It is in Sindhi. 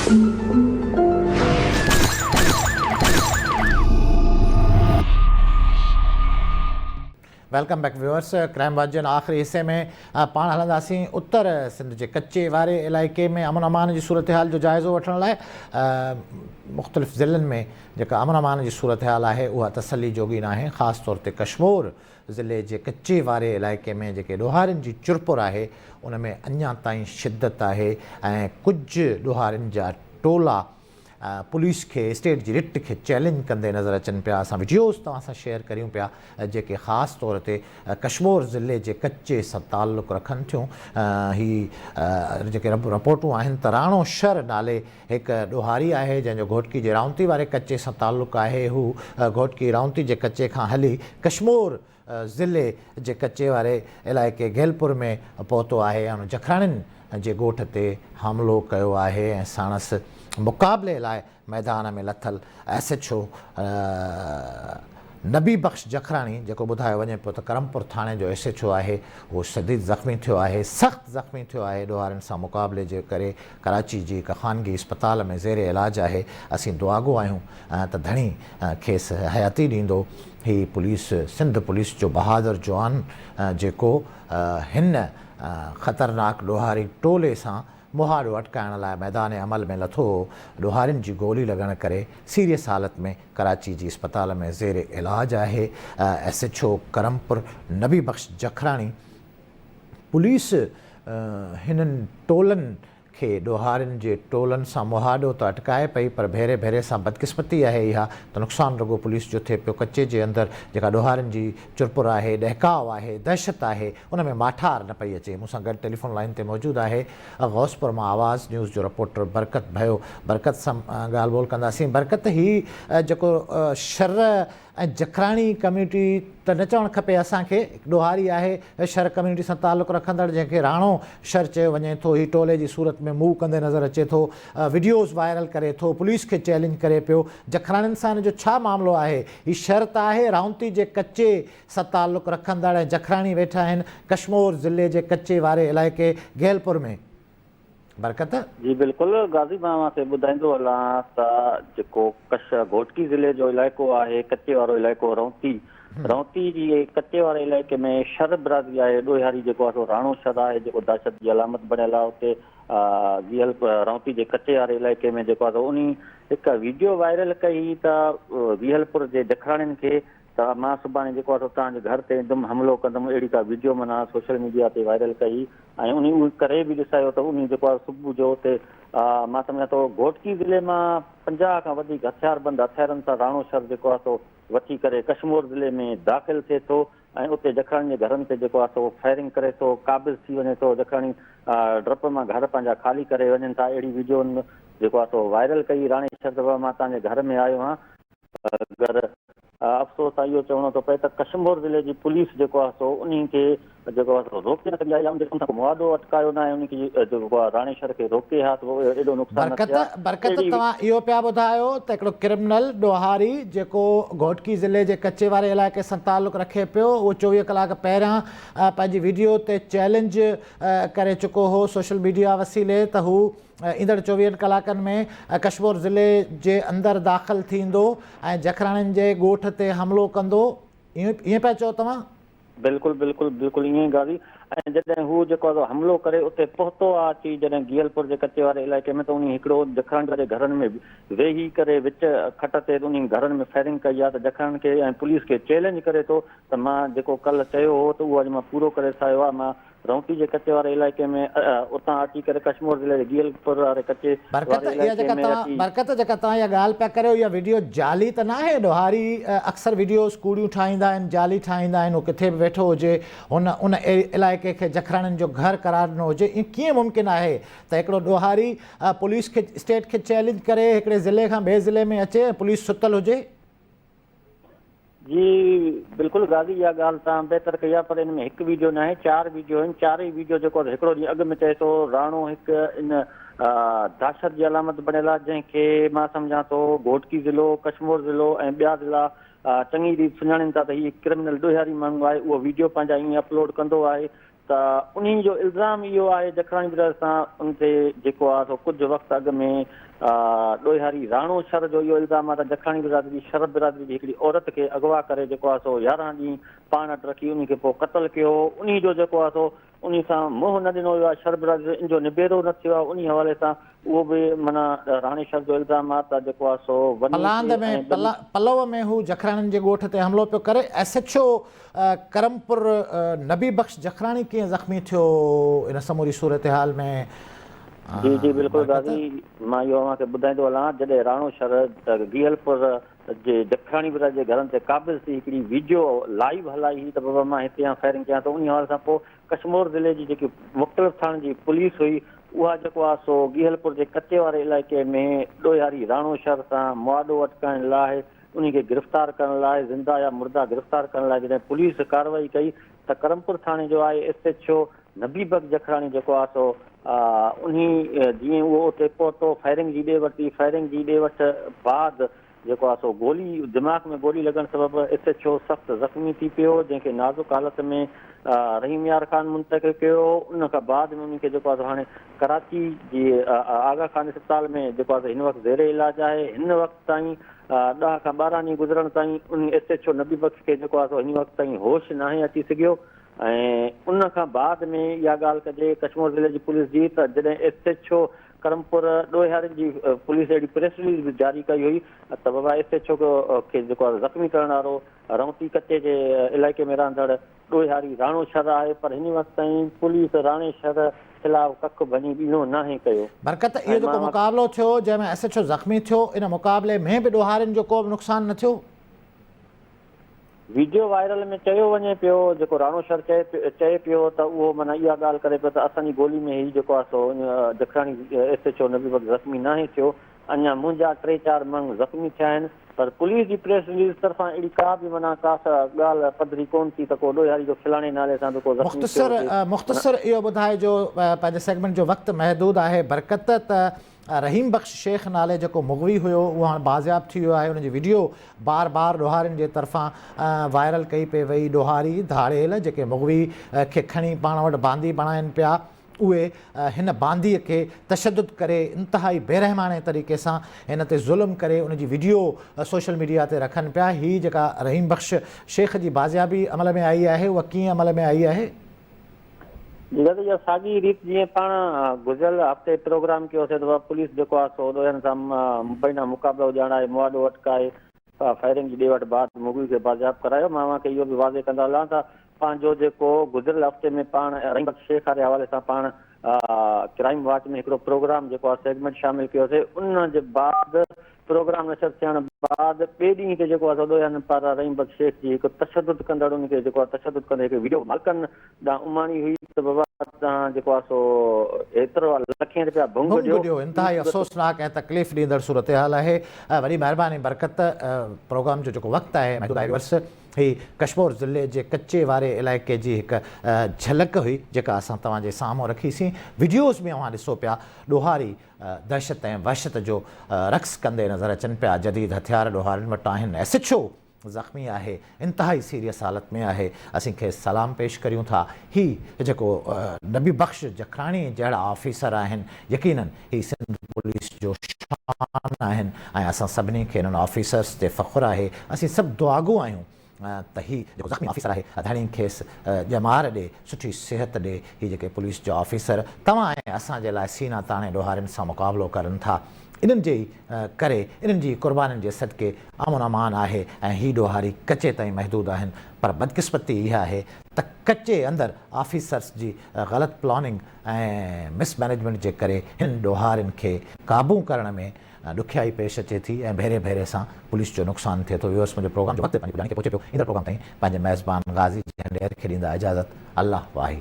Welcome back viewers crime watch جي آخري حصي ۾ پاڻ هلنداسين اتر سنڌ جي ڪچي واري علائقي ۾ امن امان جي صورتحال جو جائزو وٺڻ لاء مختلف ضلعن ۾ جيڪا امن امان جي صورتحال آهي اها تسلي جوڳي ناهي خاص طور تي ڪشمور ضلعي جي ڪچي واري علائقي ۾ جيڪي ڏوهارين جي چرپر آهي ان ۾ اڃا تائين شدت آهي ۽ ڪجهه ڏوهارين جا ٽولا پوليس کي اسٽيٽ جي رٽ کي چئلينج ڪندي نظر اچن پيا اسان وڊيوز توهان سان شيئر ڪريون پيا جيڪي خاص طور تي ڪشمور ضلعي جي ڪچي سان تعلق رکن ٿيون هي جيڪي رپورٽون آهن ته راڻو شر نالي هڪ ڏوهاري آهي جنهن جو گهوٽڪي جي رائونتي واري ڪچي سان تعلق آهي هو گهوٽڪي رائونتي جي ڪچي کان هلي ڪشمور ضلعي جي ڪچي واري علائقي گيلپور ۾ پهتو آهي ۽ ان جکراڻين جي ڳوٺ تي حملو ڪيو آهي ۽ ساڻس مقابلي لاء ميدان ۾ لٿل S H O Nabi Bakhsh Jakhrani جيڪو ٻڌايو وڃي پيو ته ڪرمپور ٿاڻي جو ايس ايڇ او آهي اهو شديد زخمي ٿيو آهي سخت زخمي ٿيو آهي ڏوهارين سان مقابلي جي ڪري ڪراچي جي هڪ خانگي اسپتال ۾ زير علاج آهي اسين دعاگو آهيون ته ڌڻي کيس حياتي ڏيندو هي پوليس سنڌ پوليس جو بهادر جوان جيڪو هن خطرناڪ ڏوهاري ٽولي سان مهاڏو اٽڪائڻ لاء ميدان عمل ۾ لٿو هو، ڏوهارين جي گولي لڳڻ ڪري سيريس حالت ۾ ڪراچي جي اسپتال ۾ زير علاج آهي، S H O Karampur Nabi Bakhsh Jakhrani police هنن ٽولن کي ڏوهارين جي ٽولن سان مهاڏو ته اٽڪائي پئي پر ڀيري ڀيري سان بدقسمتي آهي اها ته نقصان رڳو پوليس جو ٿئي پيو، ڪچي جي اندر جيڪا ڏوهارين جي چرپر آهي، ڏهڪاء آهي، دهشت آهي، ان ۾ ماٺار نه پئي اچي. مون سان گڏ ٽيليفون لائين تي موجود آهي غوثپور مان آواز نيوز جو رپورٽر برڪت ڀيو. برڪت سان ڳالهه ٻولهه ڪنداسين. برڪت هي جيڪو شر ۽ جکراڻي ڪميونٽي ته نه چوڻ کپي اسان کي ڏوهاري آهي شر ڪميونٽي سان تعلق رکندڙ جنهن کي راڻو شر چيو وڃي ٿو هي ٽولي جي صورت ۾ موو ڪندي نظر اچي ٿو وڊيوز وائرل ڪري ٿو پوليس کي چئلينج ڪري پيو جکراڻين سان هن جو ڇا معاملو آهي هي شر ته آهي رائونتي جي ڪچي سان تعلق رکندڙ ۽ جکراڻي ويٺا آهن ڪشمور ضلعي جي ڪچي واري علائقي گيلپور ۾. برڪت. جي بلڪل غازي مان اوهان کي ٻڌائيندو هلان ته جيڪو ڪش گهوٽڪي ضلعي جو علائقو آهي ڪچي وارو علائقو رونتي رونتي جي ڪچي واري علائقي ۾ شر برادري آهي ڏوهاري جيڪو آهي سو راڻو شر آهي جيڪو دهشت جي علامت بڻيل آهي اتي گيهل رونتي جي ڪچي واري علائقي ۾ جيڪو آهي سو انهي هڪ ويڊيو وائرل ڪئي ته گيهلپور جي جکراڻين کي ته مان سڀاڻي جيڪو آهي سو توهان جي گهر تي ايندم حملو ڪندم اهڙي ڪا ويڊيو معنيٰ سوشل ميڊيا تي وائرل ڪئي ۽ انهي اهو ڪري به ڏسايو ته انهي جيڪو آهي صبح جو اتي مان سمجهان ٿو گهوٽڪي ضلعي مان 50 کان وڌيڪ هٿياربند هٿيارن سان راڻو شھر جيڪو آهي سو وٺي ڪري ڪشمور ضلعي ۾ داخل ٿئي ٿو ۽ اتي جکراڻي جي گهرن تي جيڪو آهي سو فائرنگ ڪري ٿو قابض ٿي وڃي ٿو جکراڻي ڊپ مان گهر پنهنجا خالي ڪري وڃن ٿا اهڙي ويڊيو جيڪو آهي سو وائرل ڪئي راڻي شھر ته مان توهان جي گهر ۾ آيو آهيان اگر افسوس سان اهو چوڻو ٿو پئي ته ڪشمور ضلعي جي پوليس جيڪو آهي سو انهي کي جيڪو آهي سو روڪي نه سگهي آهي يا ان سان ڪو مهاڏو اٽڪايو نه آهي انهي کي جيڪو آهي راڻي شھر کي روڪي ها ته ايڏو نقصان نه ٿئي ها. برڪت توهان اهو پيا ٻڌايو ته هڪڙو ڪرمنل ڏوهاري جيڪو گهوٽڪي ضلعي جي ڪچي واري علائقي سان تعلق رکي پيو اهو 24 ڪلاڪ پهريان پنهنجي وڊيو تي چئلينج ڪري چڪو هو سوشل ميڊيا وسيلي ته هو ايندڙ چوويهن ڪلاڪن ۾ ڪشمور ضلعي جي اندر داخل ٿيندو ۽ جکراڻين جي ڳوٺ تي حملو ڪندو ائين پيا چئو توهان؟ بلڪل بلڪل بلڪل ائين ئي غازي ۽ جڏهن هو جيڪو آهي سو حملو ڪري اتي پهتو آ اچي جڏهن گيهلپور جي ڪچي واري علائقي ۾ ته انهي هڪڙو جکراڻين جي گهرن ۾ ويهي ڪري وچ کٽ تي انهي گهرن ۾ فائرنگ ڪئي آ ته جکراڻين کي ۽ پوليس کي چئلينج ڪري ٿو ته مان جيڪو ڪلهه چيو هو ته اهو اڄ مان پورو ڪري سايو آ مان رونٽي جي ڪچي واري علائقي ۾ اتان اچي ڪري ڪشمور ضلعي جي گيل پور واري ڪچي برڪت واري اها علائقي جيڪا ۾ توهان اچي. برڪت جيڪا توهان اها ڳالهه پيا ڪريو اها وڊيو جعلي ته ناهي ڏوهاري اڪثر وڊيوز ڪوڙيون ٺاهيندا آهن جعلي ٺاهيندا آهن هو ڪٿي به ويٺو هجي هن ان علائقي کي جکراڻين جو گهر قرار ڏنو هجي ائين ڪيئن ممڪن آهي ته هڪڙو ڏوهاري پوليس کي اسٽيٽ کي چئلينج ڪري هڪڙي ضلعي کان ٻئي ضلعي ۾ اچي ۽ پوليس ستل هجي. جي بلڪل غازي اها ڳالهه توهان بهتر ڪئي آهي پر ان ۾ هڪ ويڊيو ناهي چار ويڊيو آهن چارئي ويڊيو جيڪو هڪڙو ڏينهن اڳ ۾ چئي ٿو راڻو هڪ ان دهشت جي علامت بڻيل آهي جنهن کي مان سمجهان ٿو گهوٽڪي ضلعو ڪشمور ضلعو ۽ ٻيا ضلعا چڱي ريت سڃاڻين ٿا ته هي ڪرمنل ڏوهياري ماڻهو آهي اهو ويڊيو پنهنجا ائين اپلوڊ ڪندو آهي ته انهي جو الزام اهو آهي جکراڻي برادري سان ان تي جيڪو آهي سو ڪجهه وقت اڳ ۾ ڏوهاري راڻو شر جو اهو الزام آهي ته جکراڻي برادري شر برادري جي هڪڙي عورت کي اغوا ڪري جيڪو آهي سو 11 ڏينهن پاڻ وٽ رکي انهي کي پوء قتل ڪيو هو انهي جو جيڪو آهي سو انهي سان منهن نه ڏنو ويو آهي شر برادري جو ان جو نبيرو نه ٿيو آهي انهي حوالي سان اهو به معنيٰ راڻي شر جو الزام آهي ته جيڪو آهي سو وني پلاند تي ۾ ۽ ٻني پلو ۾ هو جکراڻين جي ڳوٺ تي حملو پيو ڪري S H O Karampur Nabi Bakhsh Jakhrani ڪيئن زخمي ٿيو ان سموري صورتحال ۾؟ جي جي بلڪل برڪت. غازي مان اهو اوهان کي ٻڌائيندو هلان جڏهن راڻو شھر گيهلپور جي جکراڻي برادري جي گهرن تي قابض ٿي هڪڙي ويڊيو لائيو هلائي هئي ته بابا مان هتي آهيان فائرنگ ڪيان ٿو انهي حوالي سان پوء ڪشمور ضلعي جي جيڪي مختلف ٿاڻن جي پوليس هئي اها جيڪو آهي سو گيهلپور جي ڪچي واري علائقي ۾ ڏوهاري راڻو شھر سان مواڏو اٽڪائڻ لاء انهي کي گرفتار ڪرڻ لاء زنده يا مرده گرفتار ڪرڻ لاء جڏهن پوليس ڪارروائي ڪئي ته ڪرمپور ٿاڻي جو I S H O Nabi Bakhsh Jakhrani جيڪو آهي سو انهي جيئن اهو اتي پهتو فائرنگ جي ڏي ورتي فائرنگ جي ڏي وٺ بعد جيڪو آهي سو گولي دماغ ۾ گولي لڳڻ سبب ايس ايڇ او سخت زخمي ٿي پيو جنهن کي نازڪ حالت ۾ رحيم يار خان منتقل ڪيو ان کان بعد ۾ انهي کي جيڪو آهي سو هاڻي ڪراچي جي آغا خان اسپتال ۾ جيڪو آهي سو هن وقت زير علاج آهي هن وقت تائين ڏهه کان 12 ڏينهن گذرڻ تائين ان S H O Nabi Bakhsh کي جيڪو آهي سو هن وقت تائين هوش ناهي اچي سگهيو ۽ ان کان بعد ۾ اها ڳالهه ڪجي ڪشمور ضلعي جي پوليس جي ته جڏهن ايس ايڇ او ڪرمپور ڏوهيارين جي پوليس اهڙي پريس رليز به جاري ڪئي هئي ته بابا ايس ايڇ او کي جيڪو آهي زخمي ڪرڻ وارو رونتي ڪچي جي علائقي ۾ رهندڙ ڏوهياري راڻو شھر آهي پر هن وقت تائين پوليس راڻي شھر خلاف ڪک ڀڃي ٻيڻو ناهي ڪيو. برڪت اهو ۽ جيڪو مان. مقابلو ٿيو جنهن ۾ ايس ايڇ او زخمي ٿيو ان مقابلي ۾ به ڏوهارين جو ڪو به نقصان نه ٿيو. ويڊيو وائرل ۾ چيو وڃي پيو جيڪو راڻو شھر چئي پيو ته اهو معنيٰ اها ڳالهه ڪري پيو ته اسان جي گولي ۾ هي جيڪو آهي سو Jakhrani S H O Nabi Bakhsh زخمي ناهي ٿيو اڃا منهنجا ٽي چار ماڻهو زخمي ٿيا آهن پر پوليس جي پريس رليز طرفان اهڙي ڪا به معنيٰ ڪا ڳالهه پڌري ڪونه ٿي ته ڪو ڏوهياري جو فلاڻي نالي سان به ڪو زخمي ٿيو مختصر هجي. مختصر اهو ٻڌائجو پنهنجي سيگمينٽ جو وقت محدود آهي برڪت ته رحيم بخش شيخ نالي جيڪو مغوي هيو اهو هاڻ بازياب ٿي ويو آهي ان جي وڊيو بار بار ڏوهارين جي طرفان وائرل ڪئي پئي وئي ڏوهاري ڌاڙيل جيڪي مغوي کي کڻي پاڻ وٽ باندي بڻائين پيا اهي هن بانديء کي تشدد ڪري انتهائي بيرحماڻي طريقي سان هن تي ظلم ڪري ان جي وڊيو سوشل ميڊيا تي رکن پيا. هي جيڪا رحيم بخش شيخ جي بازيابي عمل ۾ آئي آهي اها ڪيئن عمل ۾ آئي آهي؟ جي دادا اها ساڳي ريت جيئن پاڻ گذريل هفتي پروگرام ڪيوسي ته پوليس جيڪو آهي سو ڏوهين سان مبينا مقابلو ڄاڻائي مهاڏو اٽڪائي فائرنگ جي ڏي وٺ بعد مغوي کي بازياب ڪرايو. مان اوهان کي اهو به واضح ڪندا هلان ته پنهنجو جيڪو گذريل هفتي ۾ پاڻ رحيم بخش شيخ واري حوالي سان پاڻ ڪرائيم واچ ۾ هڪڙو پروگرام جيڪو آهي سيگمينٽ شامل ڪيوسي ان جي بعد پروگرام نشر ٿيڻ بعد ٻئي ڏينهن تي جيڪو آهي سو ڏوهيارن پاران رحيم بخش شيخ جي هڪ تشدد ڪندڙ ان کي جيڪو آهي تشدد ڪندي هڪ وڊيو مالڪن ڏانهن اماڻي هئي ته بابا توهان جيڪو آهي سو ايترو لکين رپيا ڀنگ ڀنگ ڏيو ڏيو انتهائي افسوسناڪ ۽ تڪليف ڏيندڙ صورتحال آهي وڏي مهرباني برڪت پروگرام جو جيڪو وقت آهي محدود آهي ويورس هي ڪشمور ضلعي جي ڪچي واري علائقي جي هڪ جهلڪ هئي جيڪا اسان توهان جي سامهون رکي سين وڊيوز ۾ اوهان ڏسو پيا ڏوهاري دهشت ۽ وحشت جو رقص ڪندي نظر اچن پيا جديد هٿيار ڏوهارين وٽ آهن ايس ايڇ او زخمي آهي انتهائي سيريس حالت ۾ آهي اسين کيس سلام پيش ڪريون ٿا هي جيڪو نبي بخش جکراڻي جهڙا آفيسر آهن يقينن هي سنڌ پوليس جو شان آهن ۽ اسان سڀني کي انهن آفيسرس تي فخر آهي اسين سڀ دعاگو آهيون ته هي جيڪو زخمي آفيسر آهي ڌڻي کيس ڄمار ڏي سٺي صحت ڏي هي جيڪي پوليس جا آفيسر توهان ۽ اسان جي لاء سينا تاڻي ڏوهارين سان مقابلو ڪرن ٿا انهن جي ئي ڪري انهن جي ئي قربانين جي صدقي امن امان آهي ۽ هي ڏوهاري ڪچي تائين محدود آهن پر بدقسمتي اها آهي ته ڪچي اندر آفيسرس جي غلط پلاننگ ۽ مس مئنيجمينٽ جي ڪري هنن ڏوهارين کي قابو ڪرڻ ۾ ڏکيائي پيش اچي ٿي ۽ ڀيري ڀيري سان پوليس جو نقصان ٿئي ٿو. ويورس منهنجو پروگرام جو وقت پنهنجي پڄاڻي کي پهچي پيو ايندڙ پروگرام تائين پنهنجي ميزبان غازي جهنڊير کي ڏيندا اجازت الله واهي.